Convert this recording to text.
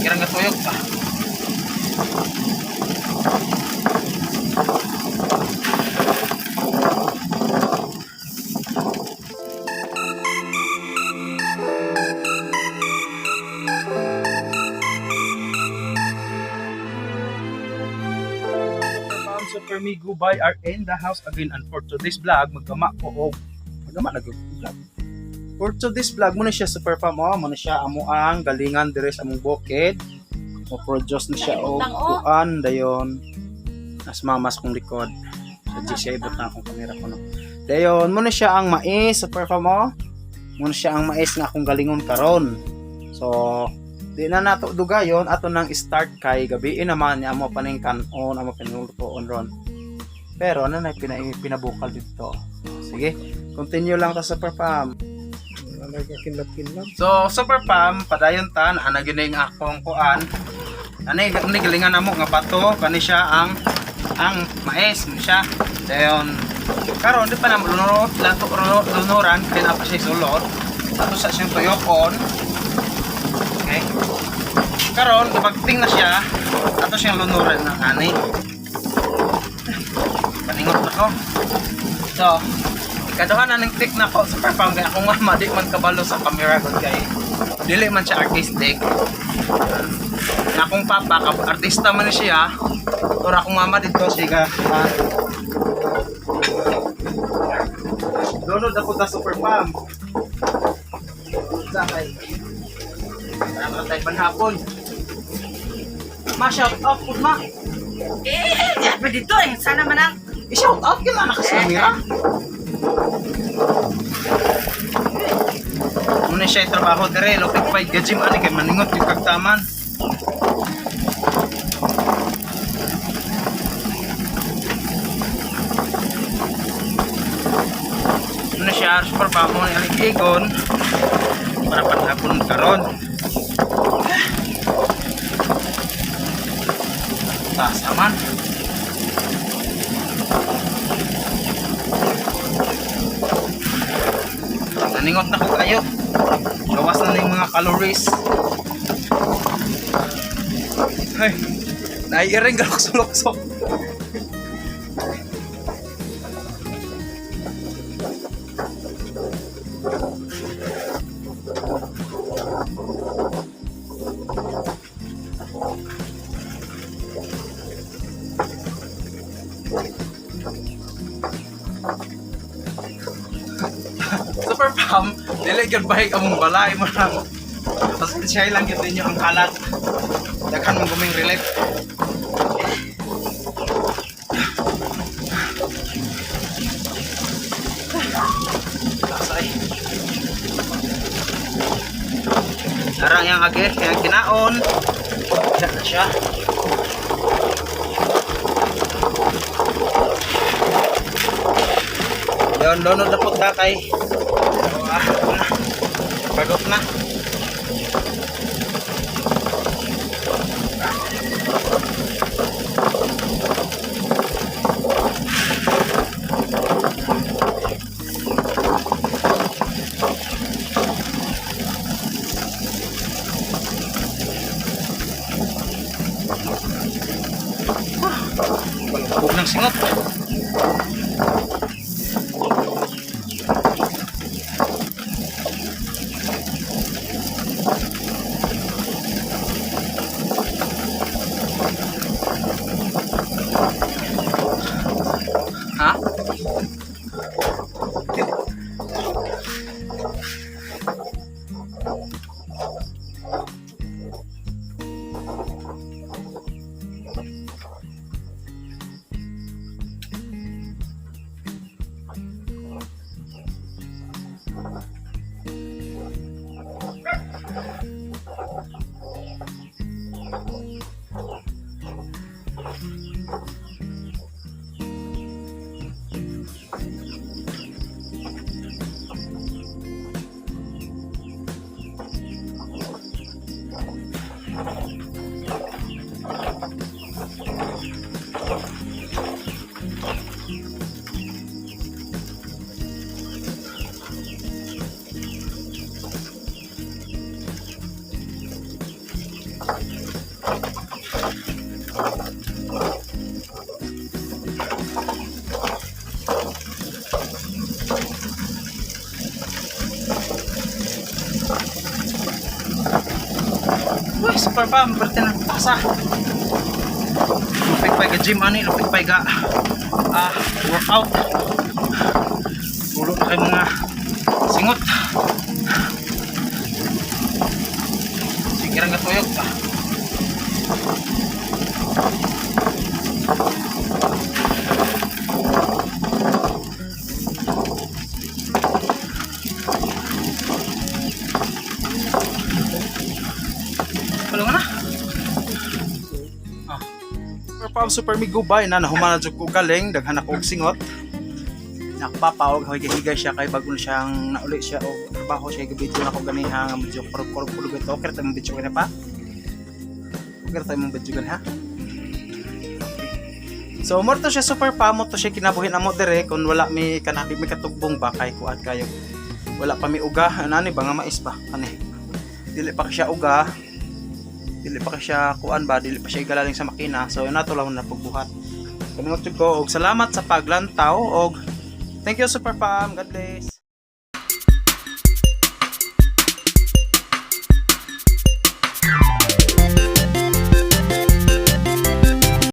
Kirang gatuyok pa. Super Mom, Super Me, Gubay are in the house again, and for today's vlog, magkama ko og magkama na gud vlog. For today's vlog mo na siya, Super Fam, oh, mo na siya amo ang galingan dire sa among bukid. Mo produce na siya og Naibutang, oh. kuan dayon. As mamas kong likod. Sa GCI butang akong kamera ko no. Dayon mo na siya ang mais, Super Fam, oh. Mo na siya ang mais nga akong galingon karon. So, di na nato dugayon ato nang start kay gabi naman niya amo paning kanon amo pinulutoon ron, pero ano na pinabukal dito. Sige, continue lang ta, Super Pam. Nagkakinlap-kinlap. So Super Pam, padayon ta ana gyud ning akong kuan, ani ani galingan namo nga bato kani siya ang mais mo siya. Dayon karon di pa na lunor lato lunuran kay na pa siya sulod ato sa siyang tuyokon. Okay, karon kapagting na siya ato siyang lunuran ng ani. Paningot na ko. So ikaduha na ning tik na ko, Super Pam, kay akong mama di man kabalo sa camera gud kay dili man siya artistic. Na akong papa artista man ni siya, pero akong mama dito siya ah. Lunod ako ta, Super Pam, sa kay para tayo panhapon. Ma, shout out po, ma. Eh, di pa dito eh. Sana man ang I-shout out ka na nakasamira. Muna siya yung trabaho dire, lupit pa gajim ani kay maningot yung kagtaman. Muna siya super pa mo ni Aligigon para panhapon karon. Tasaman. Naningot na ko kayo. Gawas na na yung mga calories. Ay, naiiring galok-sulok-sok. Super Pam, dili gyud bahig among balay mo lang. Pasensya lang gyud ninyo ang kalat. Daghan mong guming relief. Lasay. Arang yang age, yang kinaon. Diyan na siya. Yon, lunod na po ta kay. Ah, na. Pagod na. Balukog ng singot. Ha? Uy, super pa, perte na pasa. Lupig pa ga gym ani, lupig pa ga workout. Tulo na kay mga singot. Sige ra nga tuyog pa. Wala na. Ah. Super Pam, Super Migo bay na nahuman na jud ko galing, daghan ako og singot. Nakpapaog higay siya kay bago na siyang nauli siya og trabaho siya, video na ko ganiha nga medyo kurog-kurog kulog ito. Okay ra mong video gani pa. Okay ra mong video gani ha. So mo to siya, Super Pam, mo to siya kinabuhi namo dire kung wala mi kanang mi katugbong ba kay kuan kayo. Wala pa mi uga anani ba nga mais pa ani. Dili pa siya uga, dili pa siya kuan ba, dili pa siya igalaling sa makina, so yun nato lang na pagbuhat. Kanungot ko og salamat sa paglantaw og thank you, Super Pam. God bless.